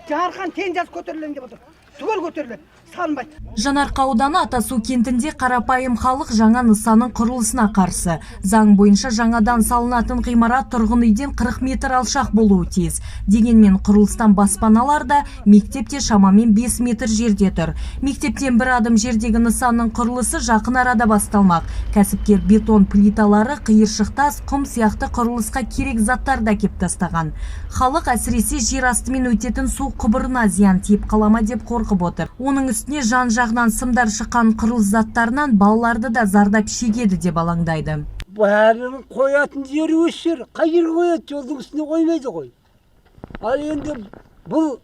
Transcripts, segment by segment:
Жарқан тең көтерілемін деп отыр. Түгел көтеріледі, салынбайды. Жанарқа ауданы Атасу кентінде қарапайым халық жаңа нысанның құрылысына қарсы. Заң бойынша жаңадан салынатын ғимарат тұрғын үйден 40 метр алшақ болуы тиіс. Дегенмен құрылыстан баспаналар да, мектеп те шамамен 5 метр жерде тұр. Мектептен бір адым жердегі нысанның құрылысы жақын арада басталмақ. Кәсіпкер бетон плиталары, қиыршық тас, құм сияқты құрылысқа керек заттарды әкеп тастаған. Халық әсіресе жер астымен өтетін су құбырына зиян тиіп қала ма деп қорқып отыр. Оның үстіне жан жағынан сымдар шыққан құрылыс заттарынан балаларды да зардап шегеді деп алаңдайды. Бәрінің қоятын жері осы жер. Қай жерге қояды? Жолдың үстіне қоймайды ғой. Ал енді бұл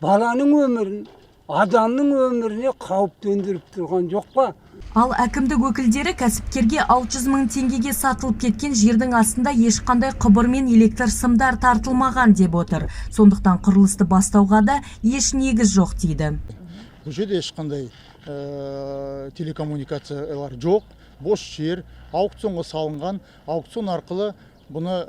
баланың өмірін, адамның өміріне қауіп төндіріп тұрған жоқ па? Ал әкімдік өкілдері кәсіпкерге 600 мың теңгеге сатылып кеткен жердің астында ешқандай құбыр мен электр сымдар тартылмаған деп отыр. Сондықтан құрылысты бастауға да еш негіз жоқ дейді. Бұл жерде ешқандай телекоммуникациялар жоқ, бос жер, аукционға салынған. Аукцион арқылы бұны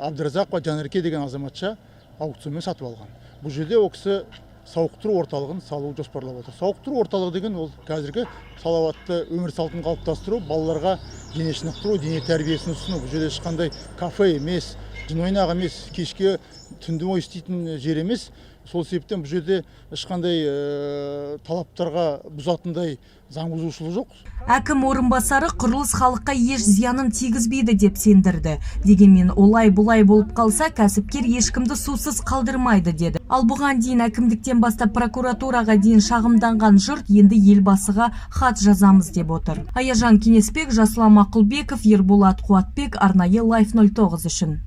Әбдіразақова Жанерке деген азаматша аукционмен сатып алған. Бұл жерде ол кісі сауықтыру орталығын салу жоспарлап отыр. Сауықтыру орталығы деген ол қазіргі салауатты өмір салтын қалыптастыру, балаларға дене шынықтыру, дене тәрбиесін ұсыну. Бұл жерде ешқандай кафе емес, жын ойнақ емес, кешке түнді бойы істейтін жер емес. Сол себептен бұл жерде ешқандай талаптарға бұзатындай заң бұзушылық жоқ. Әкім орынбасары құрылыс халыққа еш зиянын тигізбейді деп сендірді. Дегенмен олай бұлай болып қалса, кәсіпкер ешкімді сусыз қалдырмайды деді. Ал бұған дейін әкімдіктен бастап прокуратураға дейін шағымданған жұрт енді Елбасыға хат жазамыз деп отыр. Аяжан Кеңесбек, Жасұлан Мақұлбеков, Ерболат Қуатбек, арнайы Life 09 үшін.